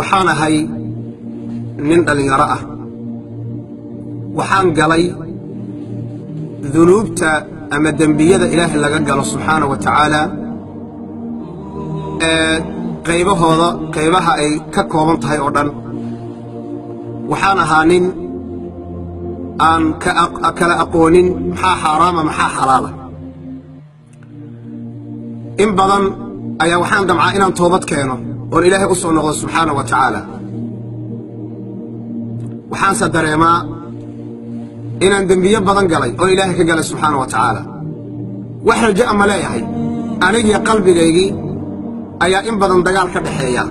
Waxaan ahay nin dhallinyaro ah. Waxaan galay dunuubta ama dembiyada Ilaahay laga galo subxaana wa tacaala ee qaybahooda, qaybaha ay ka kooban tahay oo dhan. Waxaan ahaa nin aan kala aqoonin maxaa xaaraama, maxaa xalaala. In badan ayaa waxaan damcaa inaan toobad keeno oon Ilaahay u soo noqdo subxaana wa tacaala. Waxaanse dareemaa inaan dembiyo badan galay oon Ilaahay ka galay subxaana wa tacaala. Wax raja'a ma leeyahay? Anigiyo qalbigaygii ayaa in badan dagaal ka dhaxeeya.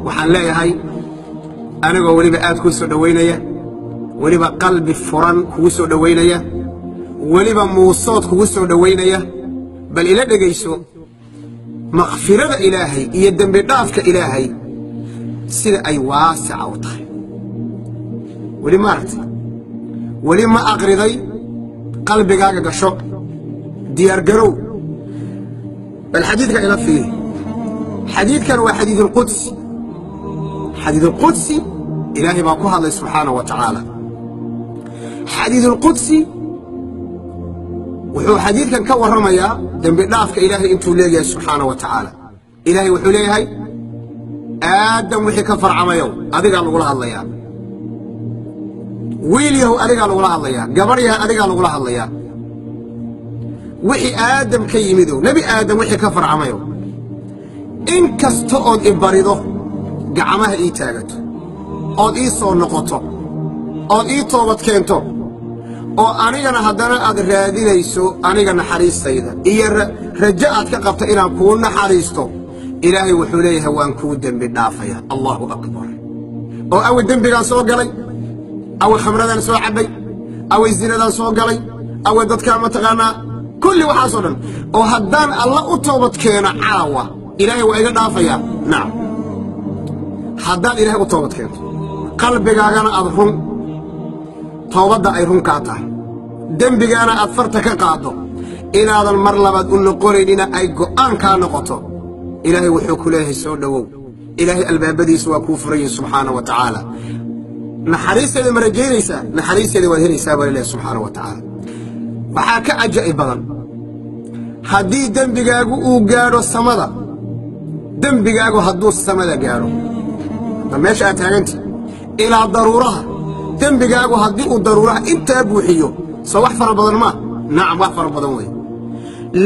Waxaan leeyahay, anigoo weliba aad kuu soo dhowaynaya, weliba qalbi furan kugu soo dhowaynaya, weliba muusood kugu soo dhowaynaya, bal ila dhegayso makfirada Ilaahay iyo dembi dhaafka Ilaahay sida ay waasica u tahay. Weli ma aragtay? Weli ma aqriday? Qalbigaaga gasho, diyaargarow. Bal xadiidka ila fiiri. Xadiidkan waa xadiidulqudsi. Xadiidulqudsi, Ilaahay baa ku hadlay subxaana wa tacaala. Xadiidulqudsi wuxuu xadiidkan ka warramayaa dembi dhaafka Ilaahay intuu leeyahay subxaana wa tacaala. Ilaahay wuxuu leeyahay: Aadam wixii ka farcamayow, adigaa lagula hadlayaa. Wiil yahow, adigaa lagula hadlayaa. Gabarh yahay, adigaa lagula hadlayaa. Wixii Aadam ka yimidow, Nebi Aadam wixii ka farcamayow, in kasta ood i barido, gacmaha ii taagato, ood ii soo noqoto, ood ii toobad keento, oo anigana haddana aad raadinayso aniga naxariistayda iyo rajo aad ka qabto inaan kuu naxariisto, Ilaahay wuxuu leeyahay: waan kuu dembi dhaafaya. Allahu akbar! Oo awe dembigaan soo galay? Awe khamradaan soo cabbay? Awe zinadaan soo galay? Awe dadkaa mataqaanaa kulli waxaasoo dhan? Oo haddaan Alla u toobad keeno caawa, Ilaahay waa iga dhaafayaa? Nacam, haddaad Ilaahay u toobad keento, qalbigaagana aad run toobadda ay run kaa tahay, dembigaana aad farta ka qaaddo, inaadan mar labaad u noqonaynina ay go'aan kaa noqoto, Ilaahay wuxuu ku leeyahay: soo dhowow. Ilaahay albaabadiisu waa kuu furan yihin subxaana wa tacaala. Naxariisteeda ma rajaynaysaa? Naxariisteeda waad helaysaa baa laleeyahay subxaana wa tacaala. Waxaa ka cajaa'ib badan haddii dembigaagu uu gaadho samada. Dembigaagu hadduu samada gaadho, hadda meesha aad taaganta ilaa daruuraha, dembigaagu haddii uu daruuraha intaa buuxiyo, soo wax fara badan maa? Nacam, wax fara badan wey.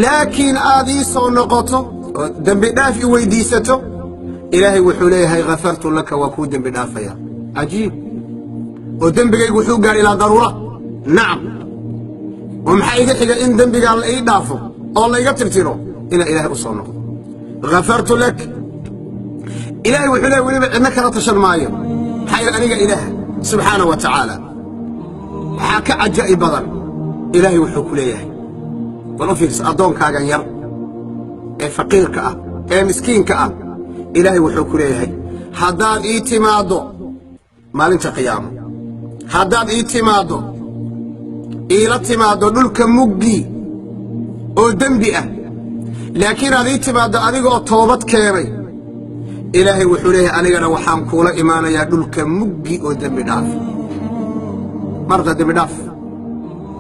Laakiin aad ii soo noqoto oo dembi dhaaf i weydiisato, Ilaahay wuxuu leeyahay: ghafartu laka, waa kuu dembi dhaafaya. Cajiib! Oo dembigaygu wuxuu gaadhay ilaa daruura? Nacam. Oo maxaa iga xiga in dembigaa la ii dhaafo oo la iga tirtiro? Inaa Ilaahay u soo noqdo. Ghafartu lak, Ilaahay wuxuu leeyahy. Weliba cidna kala tashan maayo. Maxaa yeele aniga Ilaah subxaana wa tacaala. Waxaa ka cajaa'ib badan, Ilaahay wuxuu ku leeyahay, bal u fiirsa addoonkaagan yar ee faqiirka ah ee miskiinka ah, Ilaahay wuxuu ku leeyahay: haddaad ii timaaddo maalinta qiyaamo, haddaad ii timaaddo, iila timaaddo dhulka muggii oo dembi ah, laakiin aad ii timaaddo adiga oo toobad keenay, Ilaahay wuxuu leeyahay: anigana waxaan kuula imaanayaa dhulka muggi oo dembi dhaaf. Marta dembi dhaaf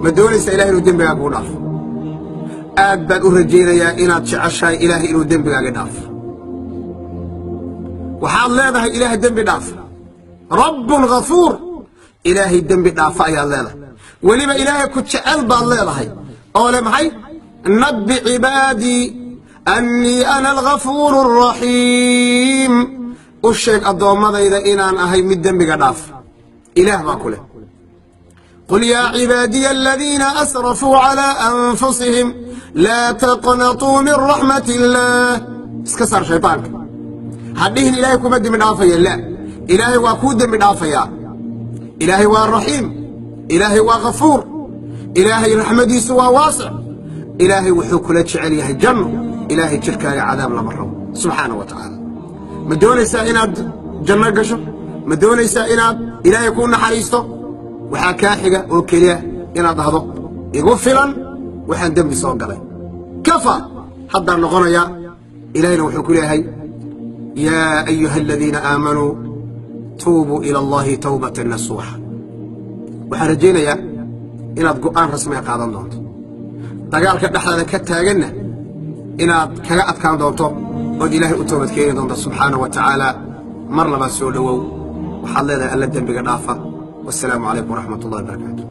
ma doonaysaa? Ilahay inuu dembigaaga kuu dhaafo aad baan u rajaynayaa inaad jeceshahay Ilaahay inuu dembigaaga dhaafo. Waxaad leedahay: Ilaahay dembi dhaaf, rabbun ghafuur, Ilaahay dembi dhaafa ayaad leedahay. Weliba Ilaahay ku jecel baad leedahay oo le maxay: nabbi cibaadii annii ana alghafuuru alraxiim. U sheeg addoommadayda inaan ahay mid dembiga dhaaf. Ilaah baa ku leh: qul yaa cibaadiya aladiina asrafuu calaa anfusihim laa taqnatuu min raxmat illaah. Iska saar shaytaanka. Ha dhihin Ilaahay kuma dembi dhaafaya. La, Ilaahay waa kuu dembi dhaafayaa. Ilaahay waa raxiim, Ilaahay waa ghafuur, Ilaahay raxmadiisu waa waasic. Ilaahay wuxuu kula jecel yahay janno. Ilaahay jidhkaaga cadaab lama rabo subxaana wa tacaala. Ma doonaysaa inaad janno gasho? Ma doonaysaa inaad Ilaahay kuu naxariisto? Waxaa kaa xiga oo keliya inaad dhahdo: igu filan waxaan dembi soo galay, kafa haddaan noqonayaa. Ilaahayna wuxuu ku leeyahay: Yaa ayuha aladiina aamanuu tuubuu ila Allahi tawbatan nasuuxa. Waxaan rajaynayaa inaad go'aan rasmiga qaadan doonto, dagaalka dhexdaada ka taaganna inaad kaga adkaan doonto, ood Ilaahay u toobad keeni doonto subxaana wa tacaala. Mar labaad soo dhowow. Waxaad leedahay Alla dembiga dhaafa. Wasalaamu calaykum waraxmat ullahi wabarakaatu.